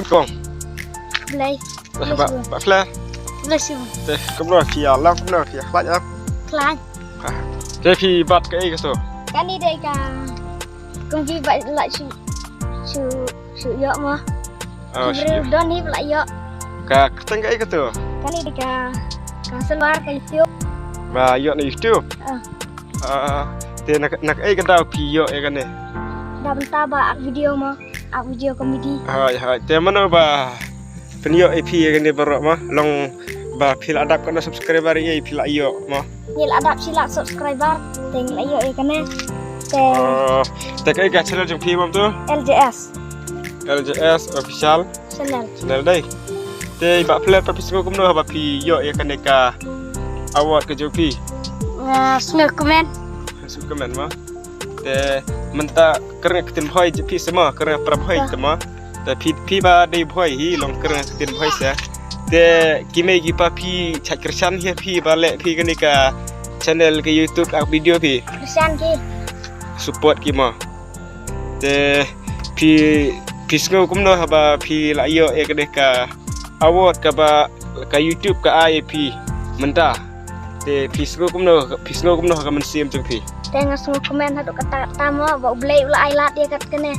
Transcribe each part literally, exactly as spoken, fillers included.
Kong. Blai. Ba, ba, ba, Fleur. Blai shu. Te, kumno phi ïa lang, kumno phi ïa khlaiñ, ah? Khlaiñ. Ah. Te phi bat kaei kato? Kane dei ka, kong phi ba la shu, shu, shu ïoh mo. Oh, shu ïoh. Don hi ba la ïoh. Ka kyrteng kaei kato? Kane dei ka, ka silver ka YouTube. Ba ïoh na YouTube? Ah. Ah, te na, na kaei ka daw phi ïoh ïa kane? Da bynta ba ak video mo, ak video comedy. Hooid, hooid. Te mano ba pynïoh ïa phi ïa kane baroh mo? Long ba phi la dap katno subscriber ïa phi la ïoh mo? Ngi la dap shi lak subscriber, te ngi la ïoh ïa kane. Te, oh, te kaei ka channel jong phi mo to? L J S. L J S official. Channel. Channel dei. Te i Bah Fleur pat phi sngew kumno haba phi ïoh ïa kane ka award ka jong phi? Nga sngew kmen. Sngew kmen mo. Te mynta kren ktien Bhoi jong phi se mo, kren para Bhoi te mo. Te phi, phi ba dei Bhoi hi long kren ktien Bhoi se. Te ki mei ki pa phi shait kyrshan hi phi ba leh phi kane ka channel ka YouTube ak video phi? Kyrshan ki. Support ki mo. Te phi, phi sngew kumno haba phi la ïoh ïa kane ka award kaba ka YouTube ka ai ïa phi mynta? Te phi sngew kumno, phi sngew kumno ha ka mynsiem jong phi? Te nga sngew kmen haduh katta katta mo ba U Blei u la ai lad ïa kat kane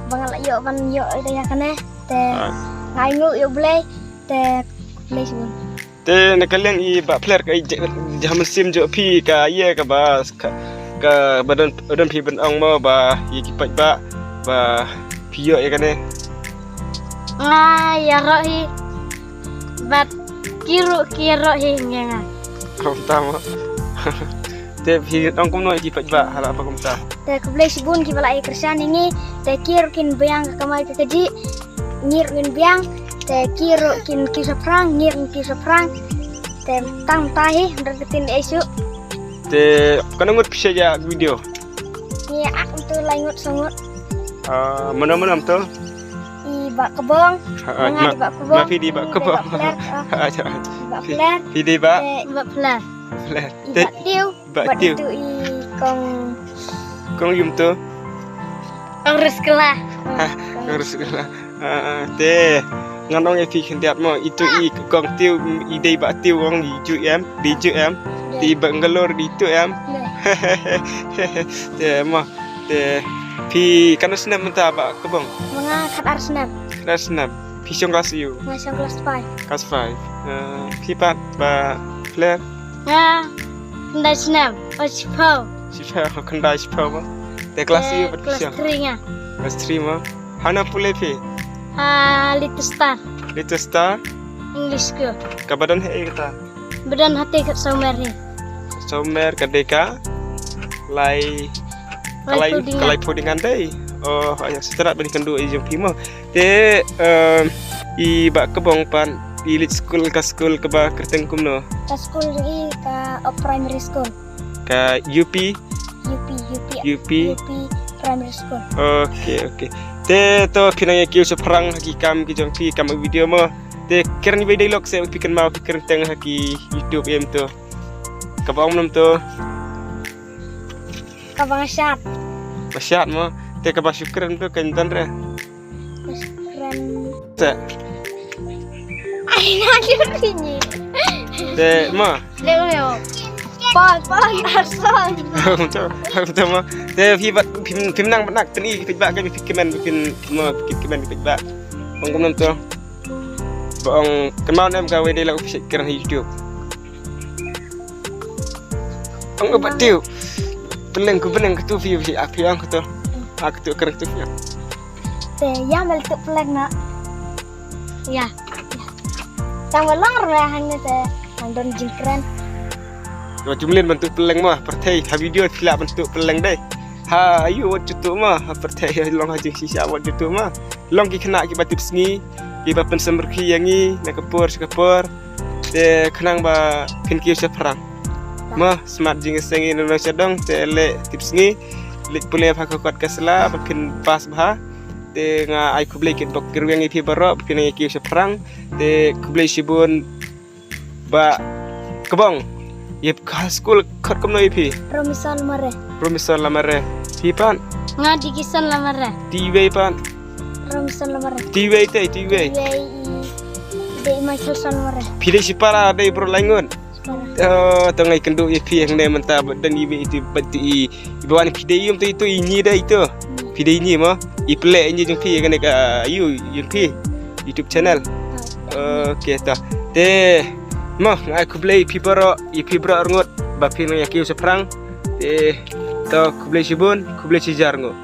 ba nga la ïoh ban ïoh ïa kane. Te, ah, nga ainguh ïa U Blei. Te khublei shibun. Te na ka liang i Bah Fleur ka i ja, ja mynsiem jong phi ka ïa kaba ka, kaba don, don phi ban ong mo ba ïa ki paidbah ba phi ïoh ïa kane? Nga ïaroh hi bad ki ruh ki ïaroh hi ïa nga. Kumta mo. Te phi ong kumno ïa ki paidbah hala ba kumta? Te khublei shibun kiba la ïa kyrshan ïa ngi. Te ki ruh kin biang ka kamai ka kajih. Ngi ruh ngin biang. Te ki ruh kin kiew shaphrang, ngi ruh ngin kiew shaphrang. Te tang ta hi, hynrei ka tin ei shu. Te katno ngut phi shait ïa video? Ngi ak to lai ngut saw ngut. Ah, mano mano to? I Bah Kebong. Ha, ah, nga ma, i Bah Kebong. Ma phi dei Bah Kebong. Bah Fleur, ah. Ah, ja. Bah Fleur. Phi dei Bah? Te Bah Fleur. Fleur. I Bah Tiew. Bah Tiew. Bad itu i kong. Kong ïum to? Kong Ruskela. Ha, kong Ruskela. Ah, ah, te ngan ong ïa phi khyndiat mo, itu i kong Tiew, i dei Bah Tiew ong i ju em, dei ju em. Te i Bangalore dei tu em. Te mo, te phi katno snem mynta Bah Kebong? Nga khatar snem. Khatar snem. Phi shong klas aiu? Nga shong klas five. Klas five. Ah, phi pat Bah Fleur? Nga khyndai snem. Oh, shiphew. Shiphew, khyndai shiphew mo. Te klas aiu pat phi shong? Klas three nga. Klas three mo. Hana pule phi? Ha Little Star. Little Star? English School. Kaba don haei kata? Ba don hatei ka Somer hi. Somer ka dei ka lai, ka lai, ka lai pudingan dei. Oh, ïa, seterat ban kynduh i jong phi mo. Te, em, i Bah Kebong pat i leit skul ka skul kaba kyrteng kumno? Ka skul jong i ka Oak Primary School. Ka U P? U P, U P, U P. U P Primary School. Okay, okay. Te to phi nang ïa kiew shaphrang ha ki kam ki jong phi, kam video mo. Te kren ïa i dialogue se phi kynmaw phi kren teng ha ki YouTube em to. Kaba ong mano to? Kaba nga shad. Ba shad mo. Te kaba shu kren to kan tan re. Kren. Te. Ai, nga kira ni. Te mo. Te mo. Pon, pon, arsong. Betul, betul mo. Te phi bat, phi, phi nang bat nak teni phi bat kan phi kmen phi mo phi kmen phi bat. Ong kumno to. Ba ong kynmaw ne em kawei dialogue phi shait kren ha YouTube. Ong Bah Tiew. Pynleng ku pynleng katu phi phi ap phi ong katu. Ak tu kren tu phi. Te ïa mel tu pynleng na. Ïa. Tang ba long re hangne te nang don jingkren. Ba jumlin ban tu pynleng ma pyrthei ha video phi lah ban tu pynleng dei. Ha aiu wat ju tu ma ha pyrthei long ha jingshisha wat ju tu ma. Long ki khynnah kiba tipsngi kiba pynsyrkhei ïa ngi na ka por sha ka por. Te khnang ba phin kiew shaphrang. Mo smat jingïaseng ïa ngi na nong sha dong te leh tipsngi. Leit pule bha ka kot ka sla ba phin pass bha. Te nga ai khublei kitbok kitrwiang ïa phi baroh ba phin nang ïa kiew shaphrang. Te khublei shibun Bah Kebong. Ïa ka skul khot kumno ïa phi? Promisor Lamare. Promisor Lamare. Phi pat? Nga Dikison Lamare. Te iwei pat? Ram Salwar. Tiwei te tiwei. Wei i. Dei Michael Salwar. Phi dei shipara dei bro laingun. Salwar. Oh, to ngai kendu ïa phi hangne mynta bad dan iwei itu bad tu i. Iba wan phi dei yum tu itu i ni dei itu. Phi dei ni mo. I play ni jong phi kane ka yu jong phi. YouTube channel. Okay to. Te mo ngai khublei phi bro i phi bro rngut ba phi ngai ki shaphrang. Te to khublei shibun khublei shijar ngut.